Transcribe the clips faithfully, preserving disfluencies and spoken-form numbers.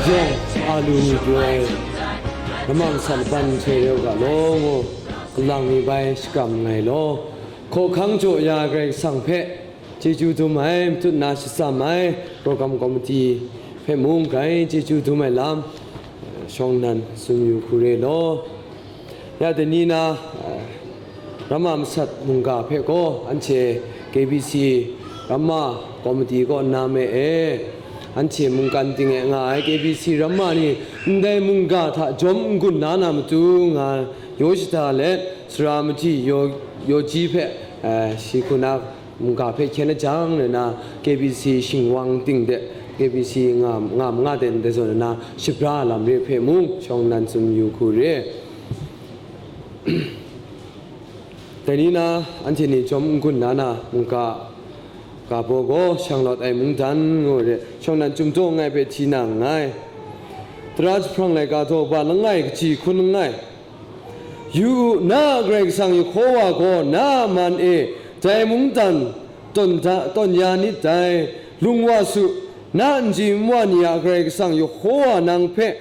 Jawng a lu mi pru ai, ramang san ban hte rau ga law ngu, kalang mi bai shakram nngai law, hkawhkang jaw ya Karai Kasang hpe chyeju dum ai, matut na shatsam ai, program committee hpe mung grai chyeju dum ai lam, shawng nnan tsun yu hku re law. Ya dai ni na, eh, Ramma masat mungga hpe gaw anhte K B C Ramma Komiti kaw nna me e, anhte mungkan ting e nga ai K B C Ramma ni ndai mungga hta jawm n-gun na na matu nga yaw shada let, sara machyi yaw, yaw ji hpe, eh, shi hku na mungga hpe hkyen lajang nna, K B C shingwang ting de, K B C nga, nga, nga de ndai zawn nna, shabra lam re hpe mung shawng nnan tsun yu hku re. Dai ni na, anhte ni jawm n-gun na na, mungga ga baw gaw shang lawt ai mungdan ngu re, shawng nnan chyum daw nngai hpe hti na nngai. Tara jahprang laika daw ba langai kaji hkun langai. Yu u, na a Karai Kasang Yehowa gaw na a man e dai mungdan tawn da, tawn ya nit dai. Lung wa su, na nji nwa ni a Karai Kasang Yehowa nang hpe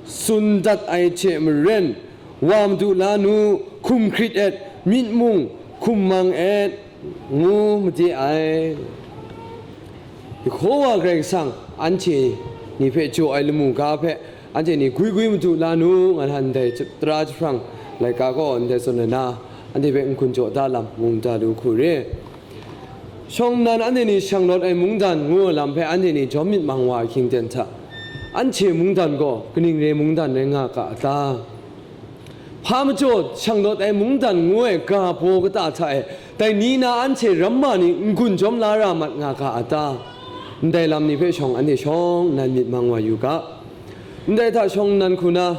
tsun dat ai hte maren, wa madu la nu, hkum hkrit et, myit mung hkum mang et, ngu made ai. Yehowa Karai Kasang anhte ni hpe jaw ai lamu ga hpe, anhte ni gwi gwi madu la nu, nga htan ndai tara jahprang laika gaw ndai tsun ai na, anhte hpe n-gun jaw da lam, mung da lu hku re. Shawng nnan anhte ni shang lawt ai mungdan ngu ai lam hpe anhte ni jawm myit mang wa ai hkying ten hta, anhte mungdan gaw kaning re mungdan rai nga ga a ta? Hpa majaw shang lawt ai mungdan ngu ai ga baw kata hta e, dai ni na anhte ramma ni n-gun jawm la ra mat nga ga a ta? Ndai lam ni hpe shawng anhte shawng nnan myit mang wa yu ga. Ndai hta shawng nnan hku na,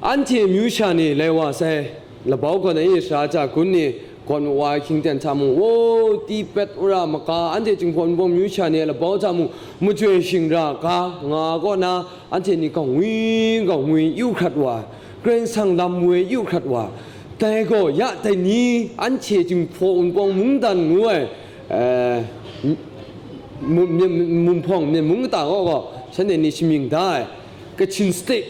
anhte myu sha ni lai wa sai, labau gawn ai sara ja gun ni, gawn wa ai hkying ten hta mung, wo, ti pet wora maga, anhte Jinghpaw Wunpawng myu sha ni a labau hta mung, majoi shingra ga nga kaw na, anhte ni gaw ngwi gaw ngwi yu hkrat wa ai, Karai Kasang lam woi yu hkrat wa ai. Dai gaw ya dai ni, anhte Jinghpaw Wunpawng mungdan ngu ai, eh, mu-, mu-, mu-, mumhpawng, myen mung kata gaw gaw, shanhte ni shamying da ai, Kachin State,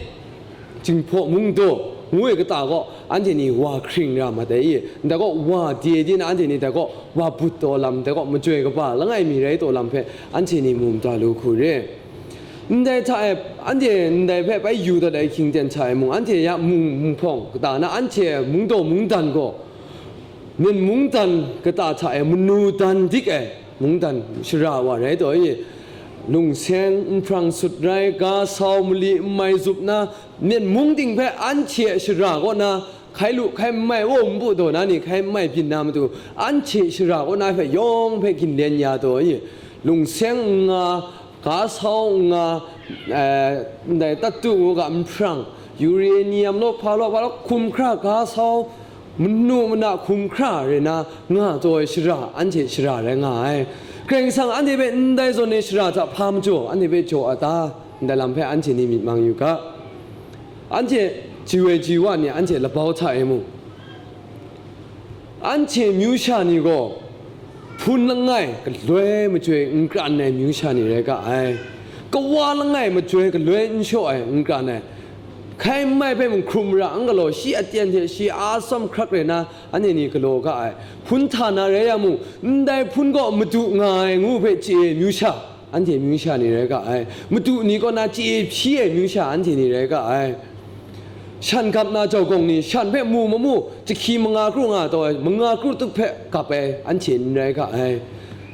Jinghpaw mungdaw ngu ai kata gaw, anhte ni wa hkring ra mat ai i, ndai gaw wa de di na, anhte ni dai gaw wa but taw lam, dai gaw majoi kaba langai mi rai taw lam hpe, anhte ni mu mada lu hku re. Ndai hta e, anhte ndai hpe bai yu dat ai hkying ten hta e mung, anhte ya mung, mumhpawng kata na, anhte mungdaw mungdan gaw, myen mungdan kata hta e manu dan dik ai mungdan shara wa rai taw i, lungseng, nhprang sut rai, ga sau, mali n mai zup na, myen mung ting hpe anhte a shara kaw na, hkai lu hkai n mai, wo npu daw na ni hkai n mai byin na matu, anhte shara kaw na hpe yawng hpe ginlen ya taw i, lungseng n nga, ga sau n nga, eh, ndai tatu u ga nhprang, uranium law, hpa law, hpa law, hkum hkra, ga sau, manu mana hkum hkra rai na nga taw ai shara, anhte shara rai nga ai. Karai Kasang anhte hpe ndai zawn ai shara hta hpa majaw anhte hpe jaw a ta? Ndai lam hpe anhte ni myit mang yu ga. Anhte ji woi ji wa ni anhte labau hta e mung, anhte myu sha ni gaw, hpun langai galoi majoi n kran ai myu sha ni rai ga ai. Kawa langai majoi galoi n shaw ai n kran ai. Hkai n mai hpe mung hkrum ra n galaw, shi aten hte shi a tsawm hkrak rai na, anhte ni galaw ga ai. Hpun hta na rai ya mung, ndai hpun gaw madu nga ai ngu hpe chye ai myu sha, anhte myu sha ni rai ga ai. Madu ni kaw na chye hpyi ai myu sha anhte ni rai ga ai. Shan gap na jau gawng ni, shan hpe mu mamu, jahki manga kru nga taw ai, manga kru tup hpe gap ai, anhte n rai ga ai.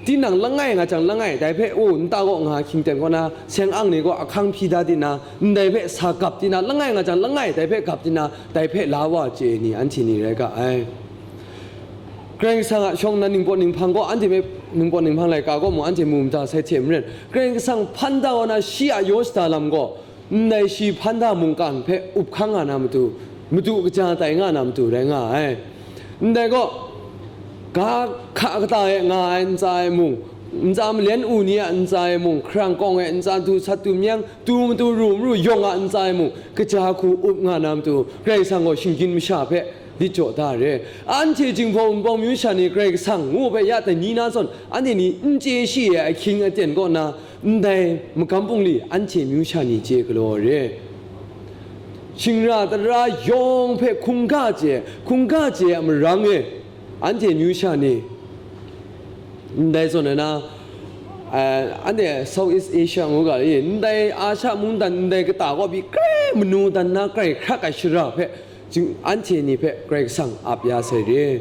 Tinang langai nga jang langai, dai hpe, o, nta kaw nga hkying ten kaw na, seng ang ni kaw ahkang hpyi da di na, ndai hpe sa gap di na, langai nga jang langai, dai hpe gap di na, dai hpe la wa chye ai ni, anhte ni rai ga ai. Karai Kasang a shawng nnan ningpawt ninghpang gaw anhte hpe, ningpawt ninghpang laika gaw mung anhte mu mada sai hte maren, Karai Kasang hpan da wa na shi a yaw shada lam gaw, ndai shi hpan da mungkan hpe up hkang nga na matu, madu kaja tai nga na matu rai nga ai. Ndai gaw, ga hka kata e nga ai ntsa e mung, Ntsa malen u ni a ntsa e mung, hkarang kawng e ntsa du sat du myang, tu matu ru maru yawng a ntsa e mung, kaja hku up nga na matu, Karai Kasang gaw shinggyim masha hpe lit jaw da re. Anhte Jinghpaw Wunpawng myu sha ni Karai Kasang ngu hpe ya dai ni na zawn, anhte ni n chye shi ai ahkying aten kaw na, ndai magam bungli anhte myu sha ni chye galaw re. Shingra tara yawng hpe hkungga chye, hkungga chye a marang e, anhte myu sha ni, ndai zawn na, eh, anhte South East Asia ngu ga e, ndai Asha mungdan, ndai kata kaw pyi, grai manu dan na, grai hkrak ai shara hpe, jing-, anhte ni hpe Karai Kasang ap ya sai re.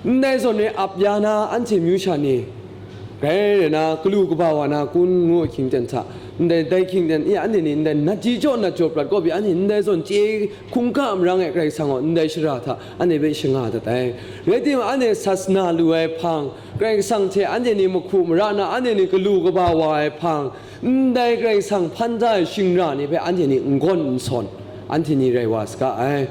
Ndai zawn re ap ya na, anhte myu sha ni, grai rai na, galu kaba wa na kun ngu ahkying ten hta, ndai, dai hkying ten, ya, anhte ni ndai nat ji jaw nat jaw prat kaw pyi, anhte ndai zawn chye hkungga a marang e Karai Kasang gaw ndai shara hta anhte hpe shanga dat ai. Rai timung, anhte sasana lu ai hpang, Karai Kasang hte anhte ni mahku mara na, anhte ni galu kaba wa ai hpang, ndai Karai Kasang hpan da ai shingra ni hpe anhte ni n-gawn n-sawn, anhte ni rai wa saga ai.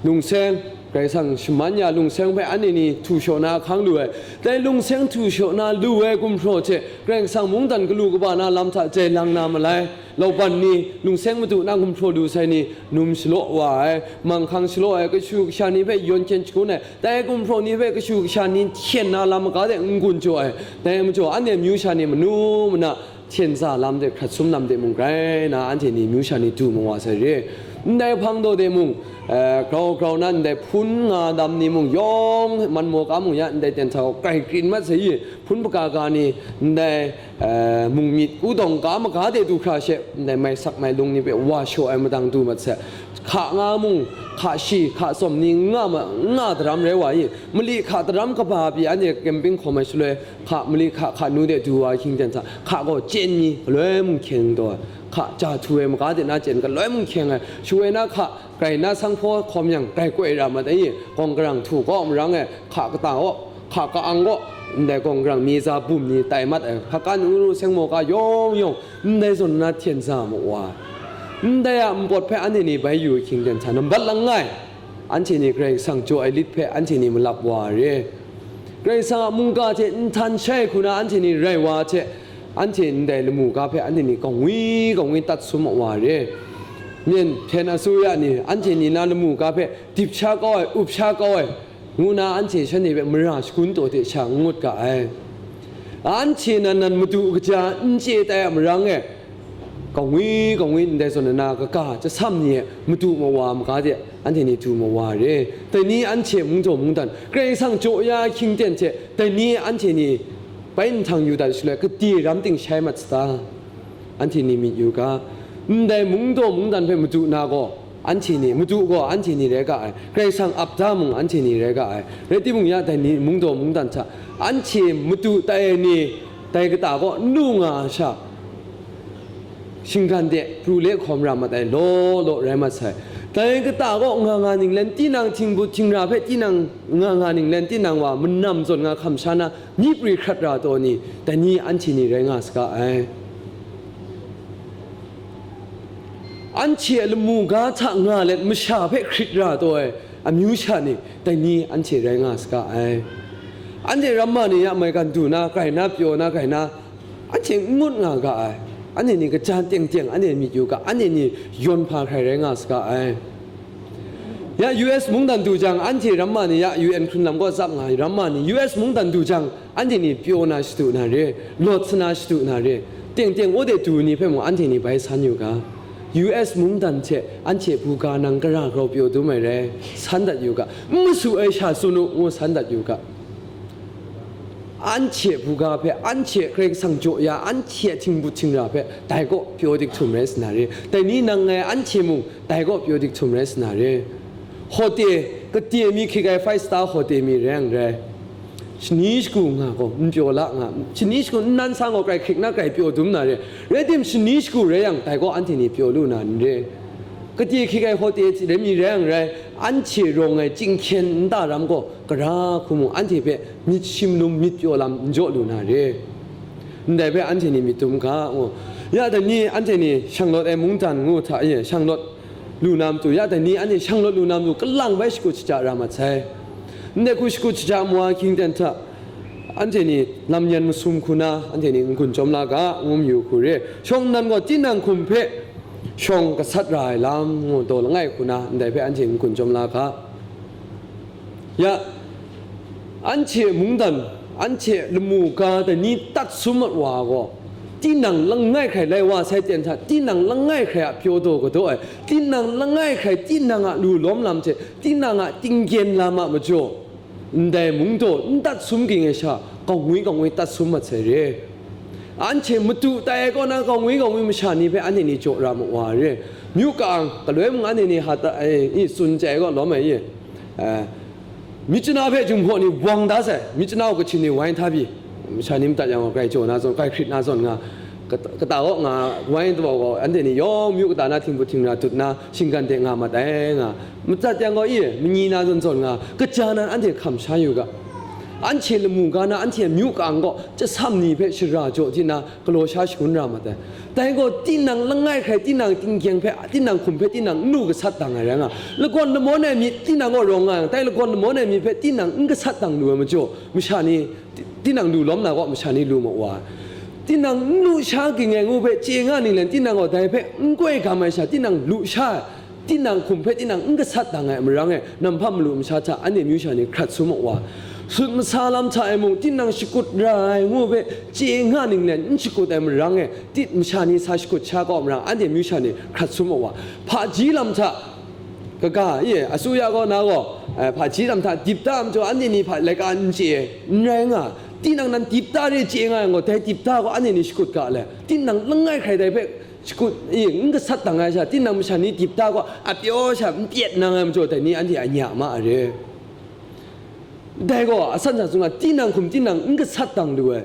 Lungseng, Karai Kasang shaman ya lungseng hpe anhte ni htu shaw na ahkang lu ai. Dai lungseng htu shaw na lu ai gumhpraw hte Karai Kasang mungdan galu kaba na lam hta jai lang na malai. Lauban ni, lungseng madu na gumhpraw lu sai ni, num shalaw wa ai, manghkang shalaw ai, kashu kasha ni hpe yawn hkyen shangun ai, dai gumhpraw ni hpe kashu kasha ni hkyen na lam maga de n-gun jaw ai, dai majaw anhte myu sha ni manu mana hten za lam de, hkrat sum lam de mung grai na, anhte ni myu sha ni du mawa sai re. Ndai hpang daw de mung, eh, grau grau na ndai hpun nga dam ni mung yawng, man maw ka mung ya, ndai ten hta grai krin mat sai i, hpun paka ga ni, ndai, eh, mung myit kudawng ka maga de du hkra she, ndai mai sak mai lung ni hpe wa shaw ai madang du mat sai. Hka nga mung, hka shi, hka tsawm ni n nga ma, n nga daram rai wa i, mali hka daram kaba pyi anhte camping hkawm ai shaloi, hka mali hka, hka nu de du wa ahkying ten hta, hka gaw chyen mi, galoi mung hkyeng taw ai, hka ja htu ai maga de na chyen galoi mung hkyeng ai, shu ai na hka, grai na sanghpaw hkawm yang, grai koi ra mat ai, gawng garang htu kaw marang e, hka kata kaw, hka ka-ang kaw, ndai gawng garang mi za bum ni tai mat ai, hpakan ngu ru seng maw ka yawng yawng, ndai zawn na hten za ma wa. Ndai a npawt hpe anhte ni bai yu ahkying ten hta, nambat langai, anhte ni Karai Kasang jaw ai lit hpe anhte ni malap wa re. Karai Kasang a mungga hte nhtan shai hku na anhte ni rai wa hte, anhte ndai lamu ga hpe anhte ni gaw ngwi gaw ngwi tat sum ma wa re. Myen hpyen asuya ni anhte ni na lamu ga hpe dip sha kau ai, up sha kau ai, ngu na anhte shanhte hpe mara shagun taw hte sha n ngut ga ai. Anhte nan nan madu kaja n chye tai a marang e, gaw ngwi gaw ngwi ndai zawn na kaga jasam ni e madu mawa maga de anhte ni du mawa re. Dai ni anhte mungdaw mungdan, Karai Kasang jaw ya ahkying ten hte, dai ni anhte ni bai nhtang yu dat shaloi, gade ram ting shai mat sata? Anhte ni myit yu ga, ndai mungdaw mungdan hpe madu na gaw, anhte ni, madu gaw anhte ni rai ga ai, Karai Kasang ap da mung anhte ni rai ga ai. Rai timung ya dai ni mungdaw mungdan hta, anhte madu tai ai ni, dai kata kaw n lu nga ai sha, shinggan de pru le hkawm ra mat ai law law rai mat sai. Dai kata kaw nga nga ninglen tinang, htingbut htingra hpe tinang nga nga ninglen tinang wa manam zawn nga hkam sha na, myi pri hkrat ra taw ni, dai ni anhte ni rai nga saga ai. Anhte a lamu ga hta nga let masha hpe hkrit ra taw ai amyu sha ni, dai ni anhte rai nga saga ai. Anhte ramma ni ya maigan du na, grai na pyaw na, grai na, anhte n ngut nga ga ai. Anhte ni kaja teng teng anhte myit yu ga, anhte ni yawn hpa hkrai rai nga saga ai. Ya U S mungdan du jang, anhte ramma ni ya U N hkrun lam kaw tsap nga ai ramma ni, U S mungdan du jang, anhte ni pyaw na shadu na re, lawt sa na shadu na re, teng teng wode du ni hpe mung anhte ni bai san yu ga. U S mungdan hte anhte buga nang gara grau pyaw dum ai rai, san dat yu ga, n masu ai sha tsun u, ngu san dat yu ga. Anhte buga hpe, anhte Karai Kasang jaw ya, anhte a htingbut htingra hpe, dai kaw pyaw dik htum rai sa na re. Dai ni nang ngai anhte mung, dai kaw pyaw dik htum rai sa na re. Hote, kade mi hkrik ai five star hote mi rai yang rai. Shani shagu nga gaw, n pyaw la nga, shani shagu nnan sa gaw, grai hkrik na grai pyaw dum na re. Rai tim, shani shagu rai yang, dai kaw anhte ni pyaw lu na n re. Kade hkrik ai hote rai mi rai yang rai, anhte rawng ai chyinghkyen nta ram gaw, gara hku mung anhte hpe myit shim lum myit pyaw lam n jaw lu na re. Ndai hpe anhte ni myit dum ga, ngu. Ya dai ni anhte ni shanglawt ai mungdan ngu hta e shanglawt lu na matu, ya dai ni anhte shanglawt lu na matu, kalang bai shakut shaja ra mat sai. Ndai hku shakut shaja mawa hkying ten hta, Anhte ni lam yan masum hku na, anhte ni n-gun chyawm la ga, ngu mayu hku re. Shawng nnan gaw tinang hkum hpe shawng gasat ra ai lam, ngu taw langai hku na, ndai hpe anhte n-gun chyawm la ga. Ya, anhte mungdan, anhte lamu ga dai ni tat sum mat wa gaw, tinang langai hkrai lai wa sai ten hta, tinang langai hkrai a pyaw daw kadaw ai, tinang langai hkrai tinang a lu lawm lam hte, tinang a tinggen lam a majaw, ndai mung daw n tat sum ging ai sha, gaw ngwi gaw ngwi tat sum mat sai re. Anhte matu tai ai kaw na gaw ngwi gaw ngwi masha ni hpe anhte ni jaw ra ma wa re. Myu ka-ang, galoi mung anhte ni hata, e, i tsun chye ai gaw lawm ai i, e, myit chana hpe jinghpaw ni wang da sai, myit chana gaw kahtin ni wai nhtap pyi, masha ni madat yang gaw, grai jaw na zawn, grai hkrit na zawn nga, kata, kata kaw nga, wai nhtap gaw, anhte ni yawng myu kata na htingbu htingra dut na, shinggan de nga mat ai nga, madat yang gaw i, manyi na zawn zawn nga, kaja nan anhte hkam sha yu ga. Anhte lamu ga na, anhte myu ka-ang gaw, chyasam ni hpe shara jaw di na, galaw sha shangun ra mat ai. Dai gaw, tinang langai hkrai, tinang tinggyeng hpe, tinang hkum hpe, tinang n lu gasat dang ai rai nga, lagawn lamawn ai myit tinang gaw rawng nga yang, dai lagawn lamawn ai myit hpe tinang n gasat dang lu ai majaw, masha ni, ti-, tinang lu lawm na gaw, masha ni lu ma wa ai. Tinang n lu sha ging ai ngu hpe chye nga ninglen, tinang gaw dai hpe n koi gam ai sha, tinang lu sha ai, tinang hkum hpe tinang n gasat dang ai marang e, namhpa malu masha hta anhte myu sha ni hkrat sum ma wa ai. Sut masa lam hta e mung, tinang shakut ra ai ngu hpe chye nga ninglen n shakut ai marang e, tit masha ni sa shakut sha kau marang, anhte myu sha ni hkrat sum ma wa ai. Hpaji lam hta, kaga, ye, asuya kaw na gaw, eh, hpaji lam hta dip da ai majaw, anhte ni hpa laika n chye ai, n rai nga ai. Tinang nan dip da re chye nga yang gaw, dai dip da gaw anhte ni shakut ga le. Tinang langai hkrai dai hpe shakut, e, n gasat dang ai sha, tinang masha ni dip da gaw, a pyaw sha n pyet nang ai majaw, dai ni anhte a nya ma a re. Dai gaw, a san sha tsun nga, tinang hkum tinang n gasat dang lu ai.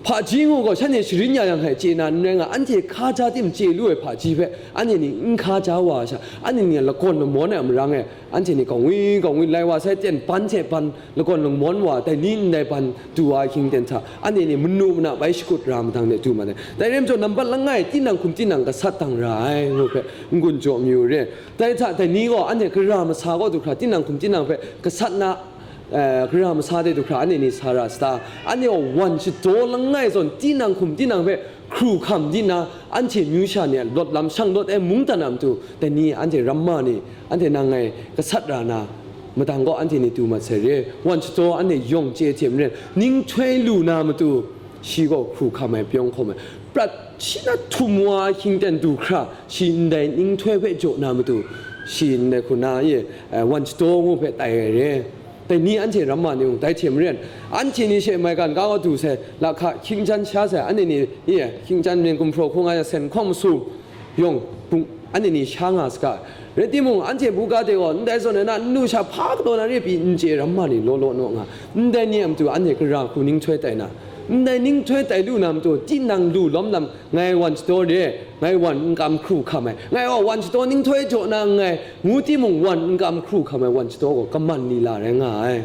Hpaji ngu gaw, shanhte sharin ya yang hkai chye na n rai nga, anhte hkaja tim chye lu ai hpaji hpe, anhte ni n hkaja wa ai sha, anhte ni lagawn lamawn ai marang e, anhte ni gaw ngwi gaw ngwi lai wa sai, ten ban hte ban lagawn lamawn wa, dai ni ndai ban du wa ahkying ten hta, anhte ni manu mana bai shakut ra madang de du ma ai. Dai rai majaw, nambat langai, tinang hkum tinang gasat dang ra ai, ngu hpe n-gun jaw mayu re. Dai hta dai ni gaw anhte gara masa kaw du hkra, tinang hkum tinang hpe gasat na, eh, gara masa de du hkra anhte ni sa ra sa ta? Anhte gaw wan shadaw langai zawn, tinang hkum tinang hpe hkru hkam di nna, anhte myu sha ni a lawt lam shang lawt ai mungdan a matu, dai ni anhte ramma ni, anhte nang ngai gasat ra na, madang gaw anhte ni du mat sai re. Wan shadaw anhte yawng chye hte maren, ninghtoi lu na matu, shi gaw hkru hkam ai, pyawng hkawm ai, prat shi na htum wa ahkying ten du hkra, shi ndai ninghtoi hpe jaw na matu, shi ndai hku na, ye, eh, wan shadaw ngu hpe tai ai re. Dai ni anhte ramma ni mung, dai hte maren, anhte ni she maigan ga wa du sai, lahka hkying jan sha sai, anhte ni, ye, hkying jan ning gumhpraw hku nga ya sen hkawng masum, yawng bung, anhte ni sha nga saga. Rai timung, anhte buga de gaw, ndai zawn ai na, nnu sha hpa kataw na re pyi n chye ramma ni law law naw nga, ndai ni a matu anhte gara hku ninghtoi tai na, ndai ninghtoi tai lu na matu, tinang lu lawm lam, ngai wan shadaw re, ngai wan n kam hkru hkam ai, ngai gaw wan shadaw ninghtoi jaw na nngai, ngu timung, wan n kam hkru hkam ai wan shadaw gaw kaman lila rai nga ai.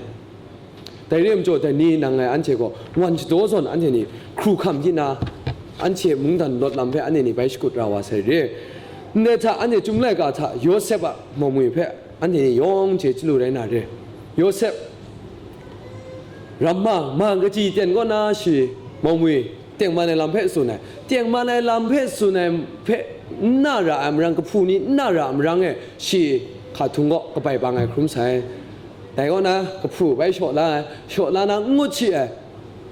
Dai re ai majaw, dai ni nang ngai anhte gaw wan shadaw zawn anhte ni hkru hkam di na, anhte mungdan lawt lam hpe anhte ni bai shakut ra wa sai re. Ndai hta anhte Chyum laika hta Yawsep a mawmwi hpe anhte ni yawng chye chyalu rai na re. Yawsep ramma ma kaji ten kaw na shi mawmwi tengman ai lam hpe tsun ai. Tengman ai lam hpe tsun ai hpe n na ra ai marang, kahpu ni n na ra ai marang e, shi hka htung kaw kabai bang ai hkrum sai. Dai kaw na, kahpu bai shaw la ai, shaw la na n ngut shi ai.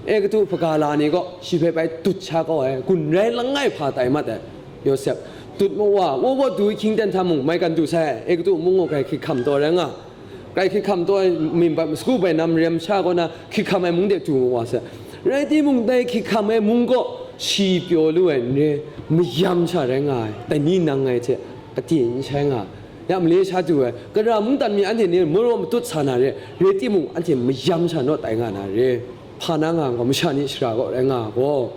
Egutu hpaga la ni gaw shi hpe bai dut sha kau ai, gun rai langai hpa tai mat ai. Yawsep, dut ma wa, wa wa du hkying ten hta mung maigan du sai, Egutu mung gaw grai hkyik hkam taw rai nga, grai hkyik hkam taw ai, mim bai, sagu bai nam rem sha kaw na, hkyik hkam ai mung de du ma wa sai. Rai timung, dai hkyik hkam ai mung gaw shi pyaw lu ai n re, mayam sha rai nga ai, dai ni nang ngai hte kade n shai nga ai. Ya male sha du ai, gara mungdan mi anhte ni maraw matut sa na re, rai timung, anhte mayam sha naw tai nga na re. Hpa na nga gaw, masha ni shara kaw rai nga gaw.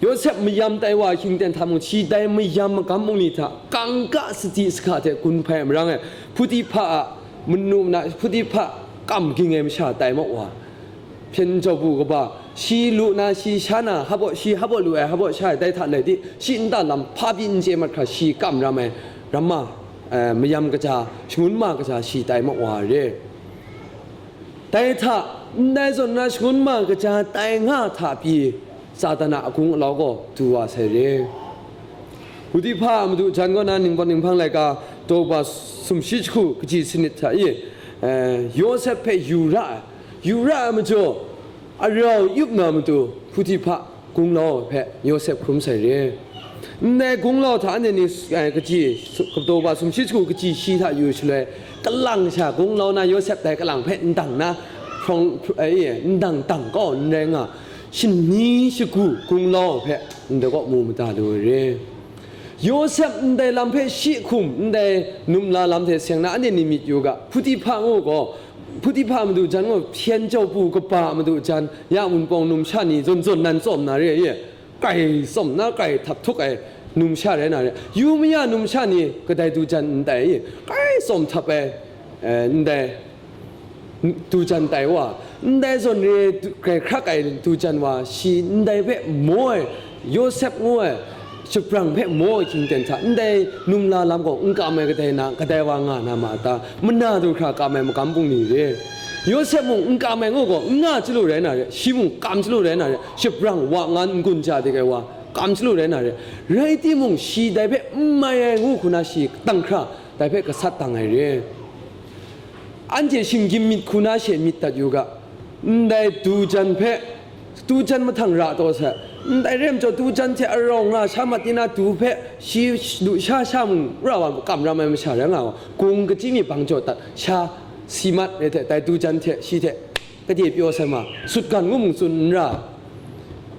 Yawsep mayam tai wa hkying ten hta mung, shi dai mayam magam mung ni hta kangka sadi sahka hte gun hpai ai marang e, Hputi-hpa a manu mana, Hputi-hpa kam ging ai masha tai ma wa. Hpyen jau bu kaba, shi lu na, shi sha na, hpaw, shi hpaw lu ai, hpaw sha ai, dai hta lai di, shi nta lam hpa pyi n chye mat hkra, shi kam ram ai, ramma, eh, mayam kaja, shangun ma kaja, shi tai ma wa re. Dai hta, Ndai zawn na shangun ma kaja tai nga hta pyi, Satan a agung alau gaw du wa sai re. Puhtipa a madu jan kaw na ningpawt ninghpang laika daw ba sumshi jahku kaji sanit hta e, eh, Yawsep hpe yu ra ai, yu ra ai majaw, arau yup na matu Puhtipa gunglau hpe Yawsep hkrum sai re. Ndai gunglau hta anhte ni, eh, kaji su-, kadaw ba sumshi jahku kaji shi hta yu shaloi, kalang sha gunglau na Yawsep dai kalang hpe ndang na, hprawng, eh, ndang dang kau n rai nga, shani shagu gunglau hpe ndai kaw mu mada lu ai re. Yawsep ndai lam hpe shi hkum, ndai num la lam hte seng na anhte ni myit yu ga, Puhtipa ngu gaw, Puhtipa a madu jan gaw, hpyen jau pu kaba a madu jan, ya Wunpawng numsha ni zawn zawn nan tsawm na re ai, grai tsawm na, grai htap htuk ai numsha rai na re. Yu maya numsha ni kadai du jan n tai, grai tsawm htap ai, eh, ndai du jan tai wa, ndai zawn re du-, grai hkrak ai du jan wa, shi ndai hpe maw ai, Yawsep ngu ai, shabrang hpe maw ai hkying ten hta, ndai num la lam gaw n kam ai kadai na, kadai wa nga na ma ta, mana du hkra kam ai magam bungli re. Yawsep mung n kam ai ngu gaw, n nga chyalu rai na re, shi mung kam chyalu rai na re, shabrang wa ngan n gun ja dik ai wa, kam chyalu rai na re. Rai timung, shi dai hpe n mai ai ngu hku na, shi tang hkra dai hpe gasat dang ai re. Anhte shinggyim myit hku na she myit dat yu ga, ndai du jan hpe, du jan mahtang ra taw sai, ndai rai majaw, du jan hte arau nga sha mat tina, du hpe shi lusha sha mung ra wa kam ram ai masha rai nga wa, gung kachyi mi bang jaw dat, sha si mat re hte, dai du jan hte shi hte kade pyaw sai ma, sutgan ngu mung tsun n ra,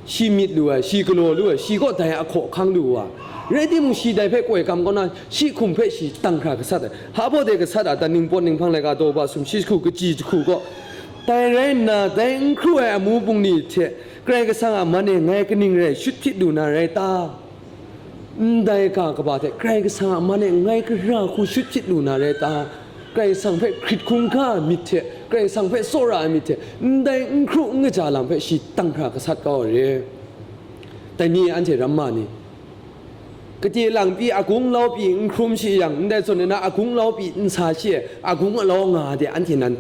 shi myit lu ai, shi galaw lu ai, shi kaw dai ahkaw ahkang lu wa, rai timung, shi dai hpe koi kam kaw na, shi hkum hpe shi tang hkra gasat ai. Hpa de gasat a, dan ningpawt ninghpang laika daw ba sumshi jahku kaji jahku gaw, dai rai nna, dai n hkru ai amu bungli hte Karai Kasang a man e ngai kaning rai shut hpyit lu na rai ta? Ndai ga kaba hte Karai Kasang a man e ngai gara hku shut hpyit lu na rai ta? Karai Kasang hpe hkrit hkungga ai myit hte, Karai Kasang hpe tsawra ai myit hte, ndai n hkru n kaja lam hpe shi tang hkra gasat kau ai re. Dai ni anhte ramma ni, kade lang pyi, agung lau pyi n hkrum shi yang, ndai zawn e na agung lau pyi n sa shi ai, agung alau nga de anhte nan,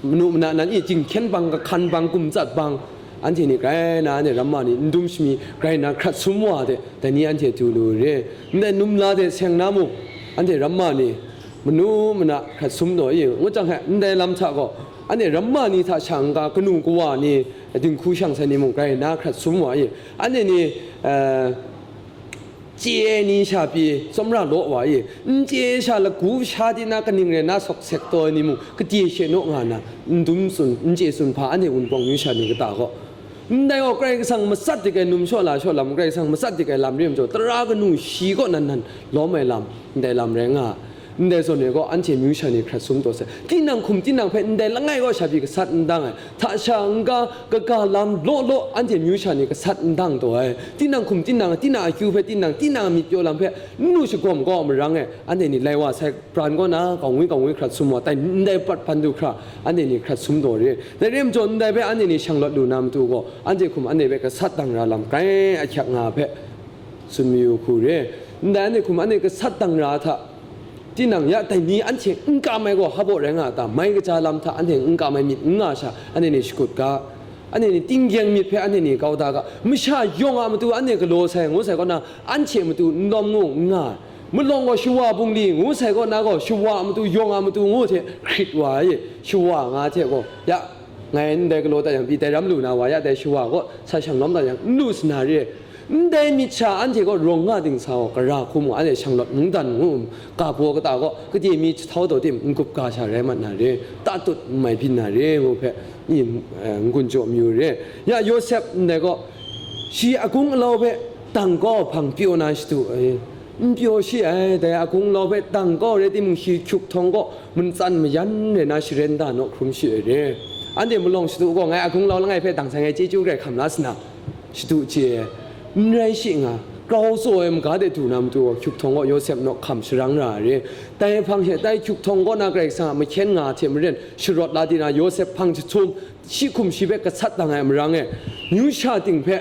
manu mana nan e jinghkyen bang, kahkan bang, gumtsat bang, anhte ni grai na, anhte ramma ni n dum shami grai na hkrat sum wa de, dai ni anhte du lu re. Ndai num la de seng na mung, anhte ramma ni manu mana hkrat sum taw i, ngut jang hte, ndai lam hta gaw, anhte ramma ni hta sha n-ga, kanu kawa ni, dinghku shang sai ni mung grai na hkrat sum wa i, anhte ni, eh, chye ai ni sha pyi tsawmra law wa i, n chye ai sha lagu sha di na kaning rai na sawk sek taw ai ni mung, kade she naw nga na, n dum tsun, n chye tsun hpa, anhte Wunpawng myu sha ni kata gaw, ndai gaw Karai Kasang matsat dik ai num shaw la shaw lam, Karai Kasang matsat dik ai lam re majaw, tara kanu shi kaw nan nan lawm ai lam, ndai lam rai nga, ndai zawn e gaw anhte myu sha ni hkrat sum taw sai. Tinang hkum tinang hpe ndai langai kaw sha pyi gasat n dang ai, hta sha n-ga, kaga lam law law anhte myu sha ni gasat n dang taw ai. Tinang hkum tinang, tinang akyu hpe tinang, tinang a myit pyaw lam hpe n lu shagawm kau a marang e, anhte ni lai wa sai, pran kaw na, kau ngwi kau ngwi hkrat sum wa, tai ndai pat hpan du hkra, anhte ni hkrat sum taw re. Dai re majaw, ndai hpe anhte ni shanglawt lu na matu gaw, anhte hkum anhte hpe gasat dang ra lam grai ahkyak nga hpe tsun mayu hku re. Ndai anhte hkum anhte gasat dang ra hta, tinang ya dai ni anhte n kam ai gaw, hpa baw rai nga a ta? Mai kaja lam hta anhte n kam ai myit n nga sha, anhte ni shakut ga, anhte ni tinggyeng myit hpe anhte ni kau da ga, masha yawng a matu anhte galaw sai, ngu sai kaw na, anhte matu n lawm ngu n nga ai. Malawng gaw shawa bungli, ngu sai kaw na gaw, shawa a matu, yawng a matu ngu hte hkrit wa ai, shawa nga hte gaw, ya, ngai ndai galaw dat yang pyi, dai ram lu na wa ya, dai shawa kaw sa shang lawm dat yang, n lu sa na re. Ndai myit sha anhte gaw rawng nga dingsa gaw, gara hku mu, anhte shanglawt mungdan ngu, ga baw kata gaw, kade mi jahtau taw tim, n-gup ga sha rai mat na re, tatut n mai byin na re, ngu hpe, ni, eh, n-gun jaw mayu re. Ya Yawsep ndai gaw, shi agung alau hpe dang kau hpang pyaw na shadu ai, n pyaw shi ai, dai agung alau hpe dang kau rai timung, shi hkyuk htawng kaw mantsan mayan rai na sharen da naw hkrum shi ai re. Anhte malawng shadu gaw, ngai agung alau langai hpe dang sai, ngai chyeju grai hkam la sa na, shadu chye ai, n rai shi nga, grau tsaw ai maga de du na matu gaw, hkyuk htawng gaw Yawsep naw hkam sharang ra ai re. Dai hpang she, dai hkyuk htawng kaw na Karai Kasang a mahkyen nga hte maren, sharawt la di na Yawsep hpang jahtum, shi hkum shi hpe gasat dang ai marang e, myu sha ting hpe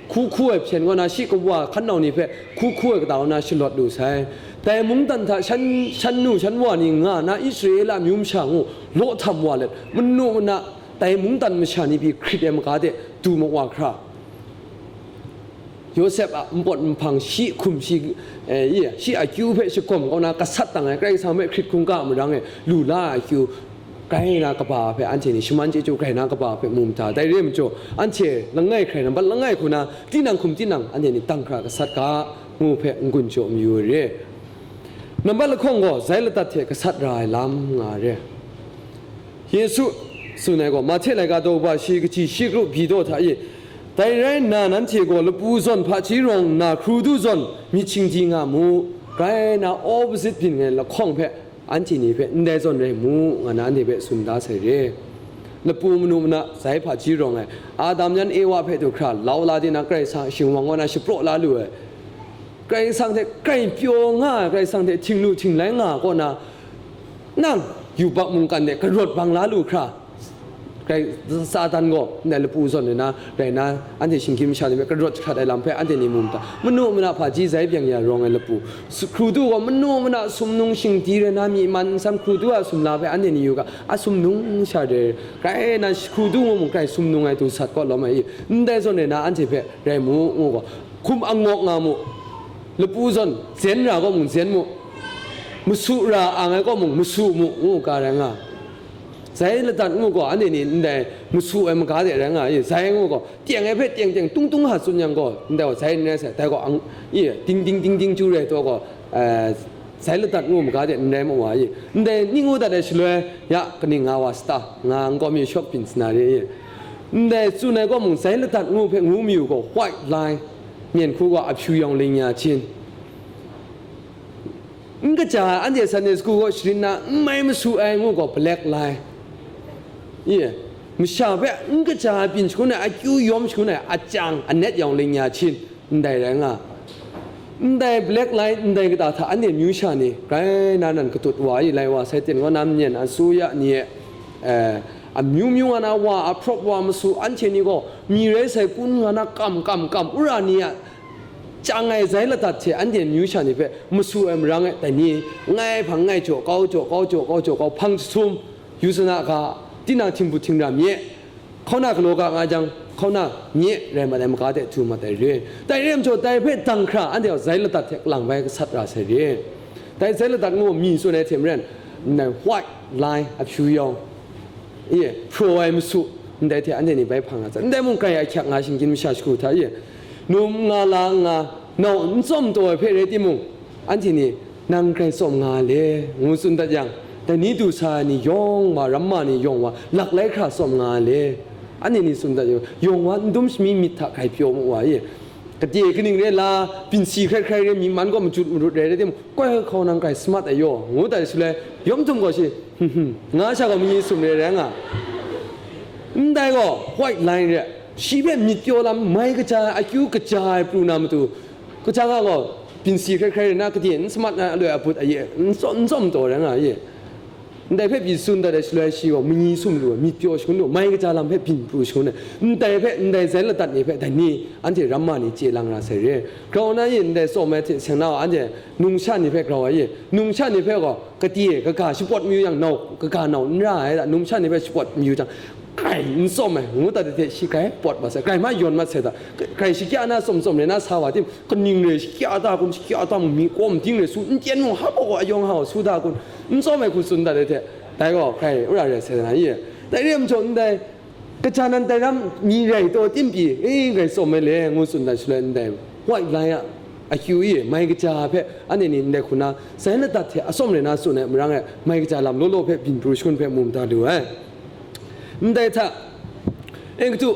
hku hku ai hpyen kaw na, shi kawa hkan nau ni hpe hku hku ai kata kaw na shalawt lu sai. Dai mungdan hta shan, shan nu shan wa ni nga na Israela amyu masha ngu law htam wa let, manu mana Dai mungdan masha ni pyi hkrit ai maga de du ma wa hkra, Yawsep a npawt nhpang shi hkum shi, eh, i, shi akyu hpe shagawm kaw na gasat dang ai, Karai Kasang hpe hkrit hkungga marang e lu la ai akyu, grai na kaba hpe anhte ni shaman chyeju grai na kaba hpe mu mada. Dai re ai majaw, anhte langai hkrai nambat langai hku na, tinang hkum tinang anhte ni dang hkra gasat ga, ngu hpe n-gun jaw mayu ai re. Nambat lahkawng gaw, zai ladat hte gasat ra ai lam nga ai re. Yesu tsun ai gaw, Mahte laika daw ba shi kaji shi kru byi daw hta e, dai rai nna, nanhte gaw lapu zawn hpaji rawng nna, hkru du zawn myit shingdi nga mu, grai na opposite byin ai lahkawng hpe anhte ni hpe ndai zawn rai mu, nga na anhte hpe tsun da sai re. Lapu manu mana zai hpaji rawng ai, Adam yan Ewa hpe du hkra lau la di na, Karai Kasang shingwang kaw na shapraw la lu ai, Karai Kasang hte grai pyaw nga ai, Karai Kasang hte htinglu htinglai nga ai kaw na, nang yubak mungkan de karawt bang la lu hkra, Karai Satan gaw ndai lapu zawn ai na rai na, anhte shinggyim masha ni hpe karawt jahkrat ai lam hpe anhte ni mu mada. Manu mana hpaji zai byeng ya rawng ai lapu, su-, hkru du gaw manu mana sumnung shingdi rai na, myi man nsam hkru du a sumla hpe anhte ni yu ga, a sumnung sha re, grai na hkru du ngu mung grai sumnung ai du sat kaw lawm ai i, ndai zawn rai na anhte hpe rai mu, ngu gaw, hkum angawk nga mu, lapu zawn zen ra kaw mung zen mu, masu ra ang ai kaw mung masu mu, ngu ga rai nga. Zai ladat ngu gaw, anhte ni ndai masu ai maga de rai nga, i, zai ngu gaw, teng ai hpe teng teng tung tung ha tsun yang gaw, ndai gaw zai n rai sai, dai gaw ang, i, ding ding ding ding chyu rai taw gaw, eh, zai ladat ngu maga de n rai ma wa i, ndai ning ngu dat ai shaloi, ya, kaning nga wa sata, nga n gaw mi shawk byin sa na re i, ndai tsun ai kaw mung, zai ladat ngu hpe ngu mayu gaw, white line, myen hku gaw, a hpyu yawng ling ya hchin, n kaja ai, anhte Sunday school kaw sharin na n mai masu ai ngu gaw, black line. Ye, masha hpe n kaja ai byin shangun ai, akyu yawm shangun ai, a chyang anet yawng ling ya hchin, ndai rai nga. Ndai black line, ndai kata hta anhte amyu sha ni grai na nan katut wa i, lai wa sai ten kaw na myen asuya ni e, eh, amyu myu nga na wa, a hprawp wa masu, anhte ni gaw mi rai sai kun nga na kam kam kam, ura ni a, chyang ai zai ladat hte anhte amyu sha ni hpe masu ai marang e, dai ni, ngai hpang ngai jaw kau, jaw kau, jaw kau, jaw kau, hpang jasum, yu sa na ga, tinang htingbut htingra mi e, hkauna galaw ga nga jang, hkauna mi e rai mat ai maga de du mat ai re. Dai re ai majaw, dai hpe dang hkra anhte gaw zai ladat hte kalang bai gasat ra sai re. Dai zai ladat ngu mi tsun ai hte maren, ndai white line, a hpyu yawng, Ye, hpraw ai masu, ndai hte anhte ni bai hpang nga sai. Ndai mung grai ahkyak nga shinggyim masha shagu hta, ye, num nga la nga, nau n tsawm taw ai hpe rai timung, anhte ni, nang grai tsawm nga le, ngu tsun dat yang, dai ni du sa ai ni yawng wa, ramma ni yawng wa, lak lai hkra tsawm nga le, anhte ni tsun dat yang, yawng wa n dum shami myit hta grai pyaw mu wa, ye, kade kaning re la, byin si hkrai hkrai re, myi man gaw majut marut rai rai timung, koi hkau nang grai samat ai yaw, ngu dat shaloi, yawm htum gaw shi, nga sha gaw manyi sum re rai nga. Ndai gaw, white line re, shi hpe myit pyaw lam, mai kaja ai, akyu kaja ai pru na matu, kaja nga gaw, byin si hkrai hkrai re na, kade n samat na, aloi aput aye, n tsawm, n tsawm taw rai nga ye. Ndai hpe pyi tsun dat ai shaloi shi gaw, manyi sum lu ai, myit pyaw shangun lu ai, mai kaja lam hpe byin pru shangun ai, ndai hpe, ndai zai ladat ni hpe, dai ni, anhte ramma ni chye lang ra sai re. Grau na yin ndai tsawm ai hte seng na wa, anhte nungsha ni hpe grau ai ye, nungsha ni hpe gaw, kade, kaga shapawt mayu yang, nau, kaga nau n ra ai da, nungsha ni hpe shapawt mayu jang, grai n tsawm ai, ngu dat ai hte shi grai pawt mat sai, grai ma yawn mat sai da, grai shakya na tsawm tsawm rai na sa wa tim, kaning rai shakya da kun, shakya da mung, mi kawm ting rai su, n tyen mung, hpa gaw ayawng hau su da kun, n tsawm ai hku tsun dat ai hte, dai gaw hkrai wora rai sai na ye. Dai re ai majaw ndai, kaja nan dai ram mi rai taw tim pyi, e, grai tsawm ai le, ngu tsun dat shaloi ndai, white line a akyu e mai kaja hpe anhte ni ndai hku na, zai ladat hte atsawm rai na tsun ai marang e, mai kaja lam law law hpe byin pru shangun hpe mu mada lu ai. Ndai hta, Egutu,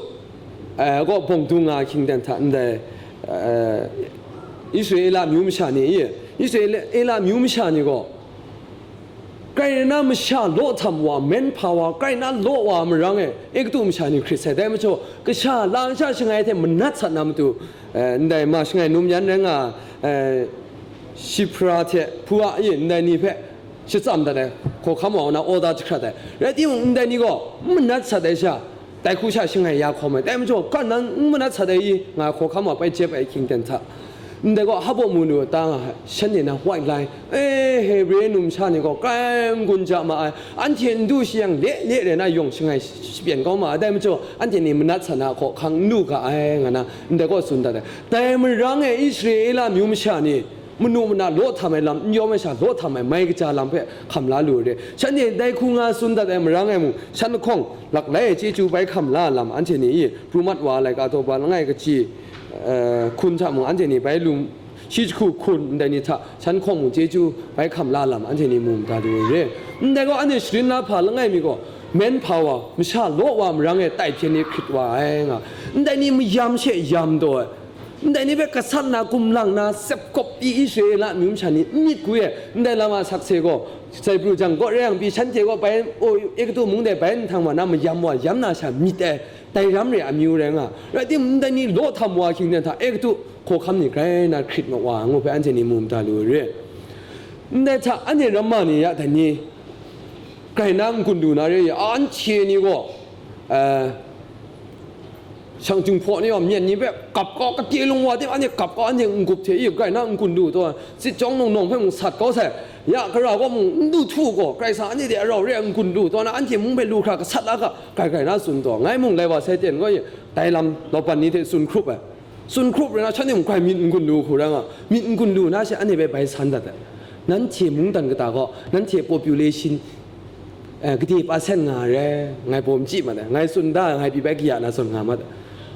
eh, kaw bawng dung nga ahkying ten hta ndai, eh, Israela amyu masha ni, Israela amyu masha ni gaw, grai na masha law htam wa, men hpa wa, grai na law wa marang e, Egutu masha ni hkrit sai. Dai majaw, kasha lam sha shangai hte manat sat na matu, eh, ndai ma shangai num yan rai nga, eh, Shipra hte Pua e ndai ni hpe shachyam dat ai, hkawhkam wa na order jahkrat ai. Rai timung, ndai ni gaw n manat sat ai sha, dai hku sha shangai ya hkawm ai. Dai majaw, kan nan n manat sat ai i, nga hkawhkam wa bai jep ai ahkying ten hta, Ndai gaw, hpa mu nu ta nga ai, shanhte na white line, e, Hebre numsha ni gaw grai n-gun ja ma ai, anhte n du shi yang le le rai na yawng shangai shapyen kau ma ai, dai majaw anhte ni manat sa na hkaw hkang n lu ga ai, nga na ndai gaw tsun dat ai. Dai marang e Israela amyu masha ni manu mana law htam ai lam, n yawm ai sha law htam ai mai kaja lam hpe hkam la lu ai re. Shanhte dai hku nga tsun dat ai marang e mung, shan lahkawng laklai e chyeju bai hkam la ai lam, anhte ni i pru mat wa ai laika daw ba langai kaji, eh, hkun hta mung, anhte ni bai lung shi jahku hkun ndai ni hta shan lahkawng mung chyeju bai hkam la ai lam, anhte ni mu mada lu ai re. Ndai gaw, anhte sharin na hpa langai mi gaw, manpower, masha law wa marang e tai hpyen ni hkrit wa ai nga, ndai ni mayam she yam taw ai, ndai ni hpe gasat na, gumlang na, sep kawp pyi Israela amyu masha ni n myit gwi ai, ndai lam a sakse gaw, sai pru jang gaw rai yang pyi, shanhte gaw bai, o, Egutu mung de bai nhtang wa na mayam wa yam na sha myit ai, dai ram re ai amyu rai nga. Rai timung, ndai ni law htam wa hkying ten hta, Egutu hkawhkam ni grai na hkrit mat wa ngu hpe anhte ni mu mada lu ai re. Ndai hta, anhte ramma ni ya dai ni, grai na n-gun lu na re, anhte ni gaw, eh, shang Jinghpaw ni gaw, myen ni hpe gap kau, kade lung wa de, anhte gap kau, anhte n-gup hte i grai na n-gun lu taw, sit chyawng nawng nawng hpe mung sat kau sai, ya gara gaw mung n du htu gaw, Karai Kasang anhte de arau re ai n-gun lu taw na, anhte mung hpe lu hkra gasat la ga, grai grai na tsun taw, ngai mung lai wa sai ten gaw, dai lam Laban ni hte tsun hkrup ai. Tsun hkrup rai na, shanhte mung grai myit n-gun lu hku rai nga, myit n-gun lu na she, anhte hpe bai san dat ai. Nanhte mungdan kata gaw, nanhte population, eh, gade percent nga ai re, ngai baw n chyi mat ai, ngai tsun da, ngai pyi bai kaya na zawn nga mat ai.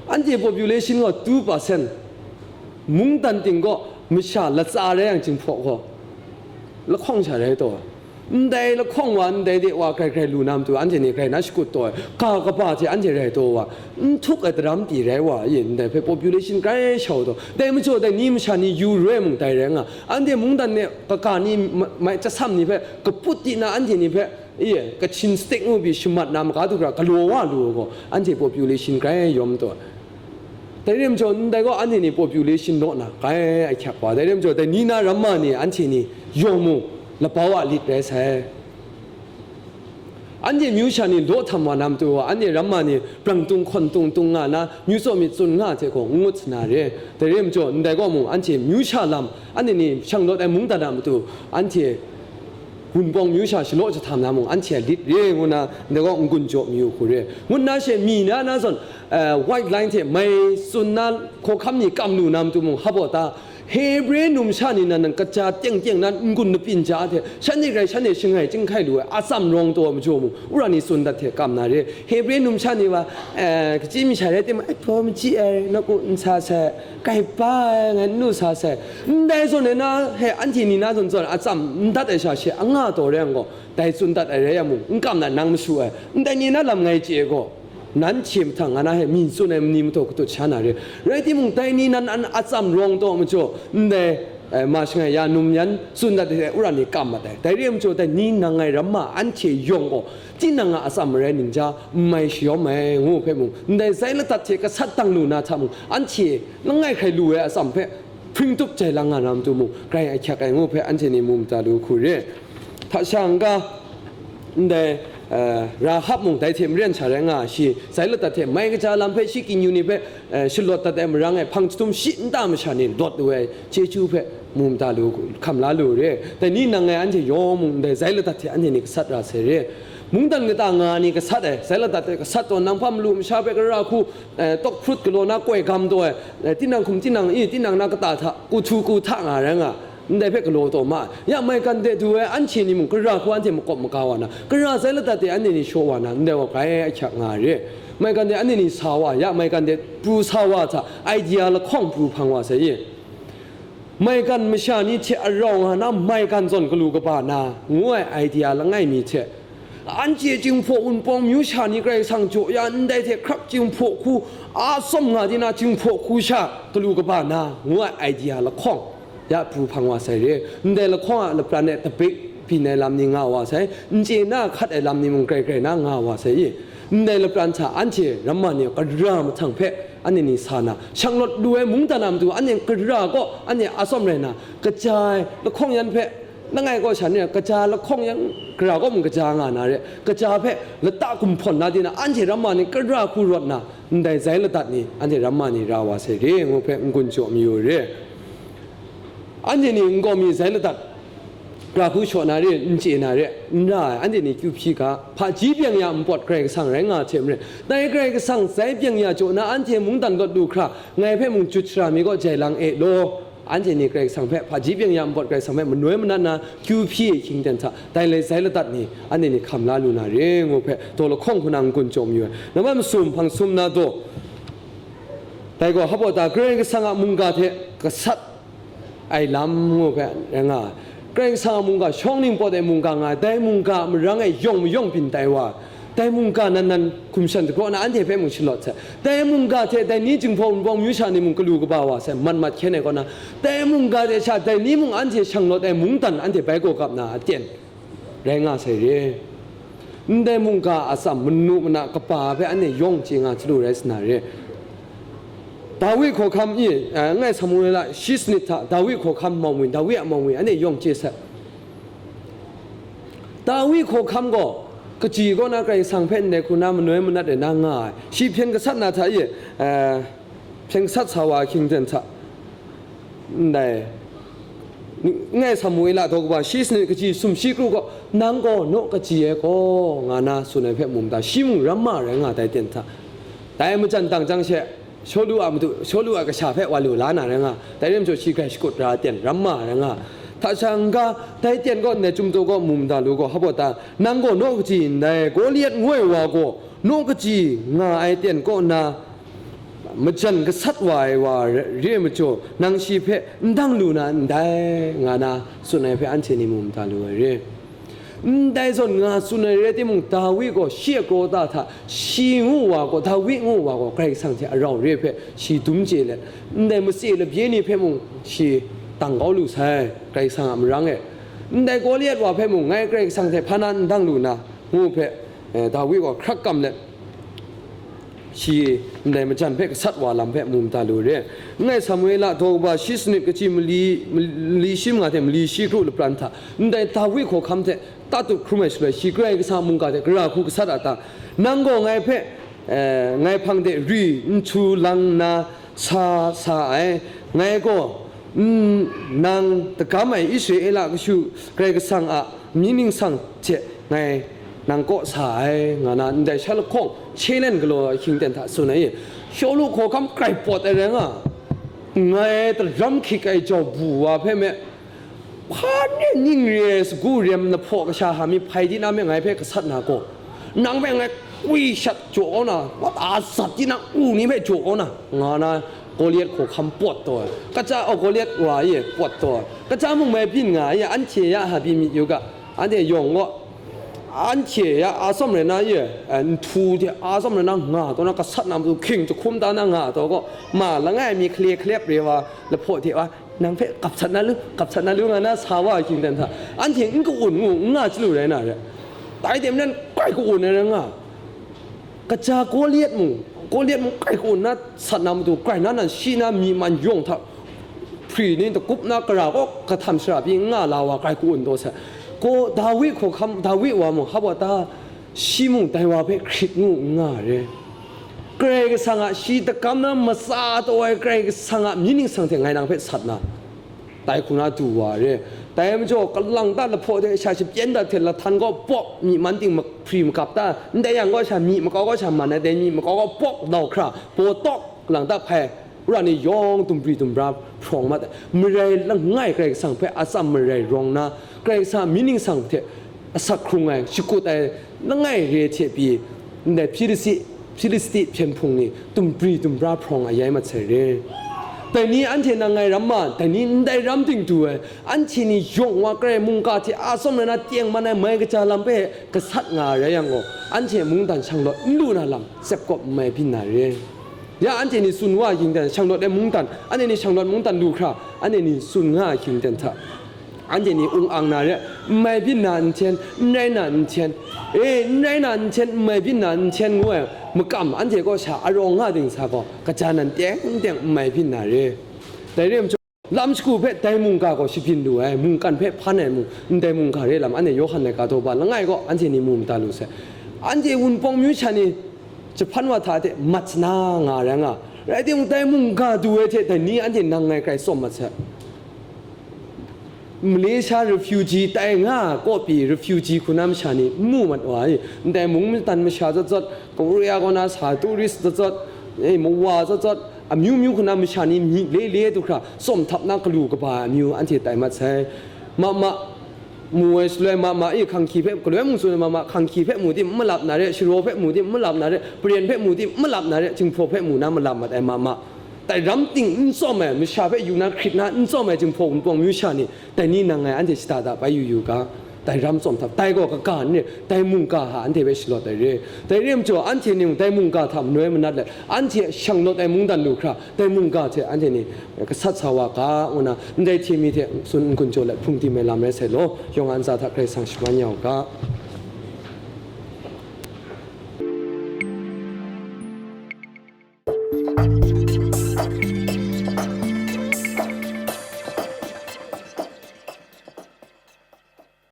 Anhte population gaw two percent, mungdan ting gaw masha latsa rai yang Jinghpaw gaw lahkawng sha rai taw ai. Ndai lahkawng wa, ndai de wa grai grai lu na matu, anhte ni grai na shakut taw ai, ga kaba hte anhte rai taw wa, n htuk ai daram pyi rai wa, i ndai hpe population grai shau taw, dai majaw dai ni masha ni yu roi mung dai rai nga, anhte mungdan e kaga ni ma-, mai chyasam ni hpe kaput di na, anhte ni hpe, i, Kachin state ngu pyi shamat na maga du hkra galaw wa lu ai gaw, anhte population grai yawm taw ai. Dai re majaw, ndai gaw anhte ni population naw na grai ahkyak wa. Dai re majaw, dai ni na ramma ni anhte ni yawng mung labau a lit rai sai. Anhte myu sha ni law htam wa na matu, anhte ramma ni brang tung hkawn tung tung nga na, myu tsaw myit tsun nga hte gaw n ngut sa na re. Dai re majaw, ndai gaw mung anhte myu sha lam, anhte ni shang lawt ai mungdan a matu, anhte Wunpawng myu sha shalaw jahtam na mung, anhte a lit re ngu na, ndai gaw n-gun jaw mayu hku re. Ngut na she, mi na na zawn, eh, white line hte mai tsun na hkawhkam ni kam lu na matu mung, hpa baw ta, Hebre numsha ni nan, nan kaja teng teng nan n-gun lapyin ja hte, shanhte grai shanhte shangai chyinghkai lu ai, atsam rawng taw ai majaw mung, wora ni tsun dat hte kam na re. Hebre numsha ni wa, eh, kachyi masha rai timung, ai, hpaw machyi ai, nawku n sa sai, kai ba ai, ngai n lu sa sai. Ndai zawn e na, he, anhte ni na zawn zawn atsam n dat ai sha she anga taw rai yang gaw, dai tsun dat ai rai yang mung, n kam na nang masu ai. Ndai ni na lam ngai chye gaw, nan hte mahtang nga na he, mi tsun ai ni mahtau katut sha na re. Rai timung, dai ni nan an atsam rawng taw majaw, ndai, eh, ma shangai ya num yan tsun dat ai wora ni kam mat ai. Dai re ai majaw, dai ni nang ngai ramma anhte yawng gaw, tinang a atsam marai ning ja, n mai shayawm ai, ngu hpe mung, ndai zai ladat hte gasat dang lu na hta mung, anhte langai hkrai lu ai atsam hpe hpring tup jai lang nga na matu mung, grai ahkyak ai ngu hpe anhte ni mu mada lu hku re. Hta sha n-ga, ndai, eh, Rahab mung dai hte maren sha rai nga ai shi, zai ladat hte mai kaja lam hpe shi kingyu ni hpe, eh, shalawt dat ai marang e hpang jahtum shi nta masha ni lawt lu ai chyeju hpe mu mada lu, hkam la lu re. Dai ni nang ngai anhte yawng mung ndai zai ladat hte anhte ni gasat ra sai re. Mungdan kata nga ni gasat ai, zai ladat hte gasat taw, nang hpa malu masha hpe gara hku, eh, tawk hprut galaw na koi gam taw ai, eh, tinang hkum tinang i, tinang na kata hta, ku htu ku hta nga rai nga, ndai hpe galaw taw ma ai. Ya maigan de du ai anhte ni mung, gara hku anhte makawp maga wa na, gara zai ladat de anhte ni shaw wa na, ndai wa grai ahkyak nga ai re. Maigan de anhte ni sa wa, ya maigan de pru sa wa hta, idea lahkawng pru hpang wa sai i. Maigan masha ni hte arau nga na, maigan zawn galu kaba na, ngu ai idea langai mi hte, anhte Jinghpaw Wunpawng myu sha ni Karai Kasang jaw ya ndai hte hkrap Jinghpaw hku, a tsawm nga di na Jinghpaw hku sha galu kaba na, ngu ai idea lahkawng ya pru hpang wa sai re. Ndai lahkawng a lapran e dabik byin ai lam ni nga wa sai, n chye na hkat ai lam ni mung grai grai na nga wa sai i. Ndai lapran hta anhte ramma ni gara mahtang hpe anhte ni sa na, shanglawt lu ai mungdan a matu anhte gara kaw anhte a tsawm rai na, kaja ai lahkawng yan hpe, langai kaw sha ni a kaja lahkawng yan gara kaw mung kaja nga na re, kaja hpe lata gumhpawn na di na, anhte ramma ni gara hku rawt na, ndai zai ladat ni anhte ramma ni ra wa sai re, ngu hpe n-gun jaw mayu re. Anhte ni n gaw mi zai ladat, ra hku shaw na re, n chye na re, n ra ai, anhte ni kyu hpyi ga, hpaji byeng ya npawt Karai Kasang rai nga hte maren, dai Karai Kasang zai byeng ya jaw na anhte mungdan lawt lu hkra, ngai hpe mung jut shara mi kaw jai lang e law. Anhte ni Karai Kasang hpe, hpaji byeng ya npawt Karai Kasang hpe manoi manat na kyu hpyi hkying ten hta, dai lai zai ladat ni, anhte ni hkam la lu na re, ngu hpe, daw lahkawng hku na n-gun chyawm yu ai. Nambat masum hpang sum na daw, dai gaw, hpa ta, Karai Kasang a mungga hte gasat ai lam ngu hpe rai nga ai. Karai Kasang a mungga, shawng ningpawt ai mungga nga ai, dai mungga a marang e yawng mayawng byin tai wa, dai mungga nan nan hkum shan dagraw na anhte hpe mung shalawt sai. Dai mungga hte dai ni Jinghpaw Wunpawng myu sha ni mung galu kaba wa sai, mat mat hkyen ai kaw na, dai mungga hte sha dai ni mung anhte shang lawt ai mungdan anhte bai gaw gap na aten rai nga sai re. Ndai mungga a atsam manu mana kaba hpe anhte yawng chye nga chyalu rai sa na re. Dawi hkawhkam e, eh, ngai Samuela shi sanit hta Dawi hkawhkam mawng mi, Dawi a mawng mi, anhte yawng chye sai. Dawi hkawhkam gaw, kaji kaw na Karai Kasang hpe ndai hku na manoi manat ai na nga ai. Shi hpyen gasat na hta e, eh, hpyen gasat sa wa ahkying ten hta, ndai, ngai Samuela daw kaba shi sanit kaji sumshi kru gaw, nang gaw naw kaji ai gaw, nga na tsun ai hpe mu mada, shi mung ramma rai nga dai ten hta. Dai majan dang jang she, Shawlu a matu, Shawlu a kasha hpe wa lu la na rai nga, dai rai majaw shi grai shakut ra ten ramma rai nga. Hta sha n-ga, dai ten kaw ndai chyum taw kaw mu mada lu gaw, hpa ta, nang gaw naw kaji ndai, Gawliat ngu ai wa gaw, naw kaji nga ai ten kaw na, majan gasat wa ai wa re ai majaw, nang shi hpe n dang lu na ndai, nga na tsun ai hpe anhte ni mu mada lu ai re. Ndai zawn nga tsun ai rai timung, Dawi gaw shi a krawta hta, shi ngu wa gaw, Dawi ngu wa gaw, Karai Kasang hte a rau re ai hpe shi dum chye let, ndai matse labye ni hpe mung shi dang kau lu sai, Karai Kasang a marang e. Ndai Gawliat wa hpe mung, ngai Karai Kasang hte hpa na n dang lu na, ngu hpe, eh, Dawi gaw hkrak kam let, shi ndai majan hpe gasat wa lam hpe mu mada lu re. Ngai Samuela daw kaba shi sanit kaji mali, mali shi manga hte mali shi kru lapran hta, ndai Dawi hkawhkam hte tatup hkrum ai shaloi, shi Karai Kasang a mungga hte gara hku gasat a ta? Nang gaw ngai hpe, eh, ngai hpang de ri n htu lang nna sa sa ai. Ngai gaw, n-, nang dagam ai Israela kashu Karai Kasang a mying ningsang hte ngai nang kaw sa ai, nga na ndai sha lahkawng challenge galaw ai hkying ten hta tsun ai. Shawlu hkawhkam grai pawt ai rai nga, ngai daram hkyik ai jau bu wa hpe me, hpa ne ning re ai sagu rem lahpaw kasha hta mi hpai di na me ngai hpe gasat na gaw, nang hpe ngai kwi shat jaw kau na, wa ta zat di na u ni hpe jaw kau na, nga na Gawliat hkawhkam pawt taw ai. Kaja, oh, Gawliat wa e pawt taw ai. Kaja mung mai byin nga ai, anhte ya hpa pyi myit yu ga, anhte yawng gaw, anhte ya a tsawm rai na e, eh, nhtu hte a tsawm rai na nga taw na, gasat na matu hkying jahkum da na nga taw gaw, ma langai mi hkale hkalep re wa lahpaw hte wa, nang hpe gap sat na lu, gap sat na lu, nga na sa wa ai hkying ten hta, anhte n ka-un ngu, n nga chyalu rai na re. Dai hte maren grai ka-un ai rai nga. Kaja Gawliat mung, Gawliat mung grai ka-un na sat na matu, grai na nan shi na myi man yawng hta hpri ni dagup na gara kaw kahtam shara pyi n nga la wa, grai ka-un taw sai. Gaw Dawi hkawhkam, Dawi wa mung, hpa ta, shi mung dai wa hpe hkrit ngu n nga re. Karai Kasang a shi dagam na matsa taw ai Karai Kasang a mying ningsang hte ngai nang hpe sat na, dai hku na du wa re. Dai majaw, kalang ta lahpaw hte sha shapyen dat hte lahtan gaw pawk, myi man ting mak-, hpri magap ta, ndai yang gaw sha myi makau gaw sha man ai, dai myi makau gaw pawk dau hkra, baw tawk, kalang ta hpai, wora ni yawng dumpri dumpra hprawng mat ai. Marai langai Karai Kasang hpe atsam marai rawng na, Karai Kasang a mying ningsang hte asak hkrung ai, shakut ai, langai re hte pyi, ndai Hpilisti, Hpilisti hpyen hpung ni dumpri dumpra hprawng ayai mat sai re. Dai ni anhte nang ngai ram ma, dai ni ndai ram ting du ai, anhte ni yawng wa Karai mungga hte a tsawm rai na tengman ai mai kaja lam hpe gasat nga ai rai yang gaw, anhte mungdan shanglawt n lu na lam tsep kawp n mai byin na re. Ya anhte ni tsun wa ai hkying ten, shanglawt ai mungdan, anhte ni shanglawt mungdan lu hkra, anhte ni tsun nga ai hkying ten hta, anhte ni ung ang na re, n mai byin na n hten, n rai na n hten, e, n rai na n hten, n mai byin na n hten ngu ai makam anhte kaw sha arawng nga ding sa gaw, kaja nan teng teng n mai byin na re. Dai re ai majaw, lam shagu hpe dai mungga gaw shabyin lu ai, mungkan hpe hpan ai mung, ndai mungga re lam, anhte Yawhan laika daw ba langai kaw anhte ni mu mada lu sai. Anhte Wunpawng myu sha ni jahpan wa hta de mat sana nga rai nga, rai timung, dai mungga du ai hte dai ni anhte nang ngai grai tsawm mat sai. Malaysia refugee tai nga kaw pyi refugee hku na masha ni n mu mat wa ai. Ndai mung matan masha tsawt tsawt, Korea kaw na sa tourist tsawt tsawt, eh, mawa tsawt tsawt, amyu myu hku na masha ni myi le le du hkra, tsawm htap na galu kaba ai amyu anhte tai mat sai. Ma ma, mu ai shaloi ma ma, eh, hkang hkyi hpe, galoi mung tsun ai ma ma, hkang hkyi hpe mu tim n malap na re, sharaw hpe mu tim n malap na re, paren hpe mu tim n malap na re, jinghpaw hpe mu na malap mat ai ma ma. Dai ram ting n tsawm ai, masha hpe yu na hkrit na n tsawm ai jinghpaw wunpawng myu sha ni, dai ni nang ngai anhte shada da bai yu yu ga, dai ram tsawm htap, dai gaw kaga n re, dai mungga hta anhte hpe shalawt ai re. Dai re ai majaw, anhte ni mung dai mungga hta manoi manat let, anhte shang lawt ai mungdan lu hkra, dai mungga hte anhte ni gasat sa wa ga, ngu na, ndai hte mi hte tsun n-gun jaw let hpung tim ai lam rai sai law, yawng a ntsa hta Karai Kasang shaman ya u ga.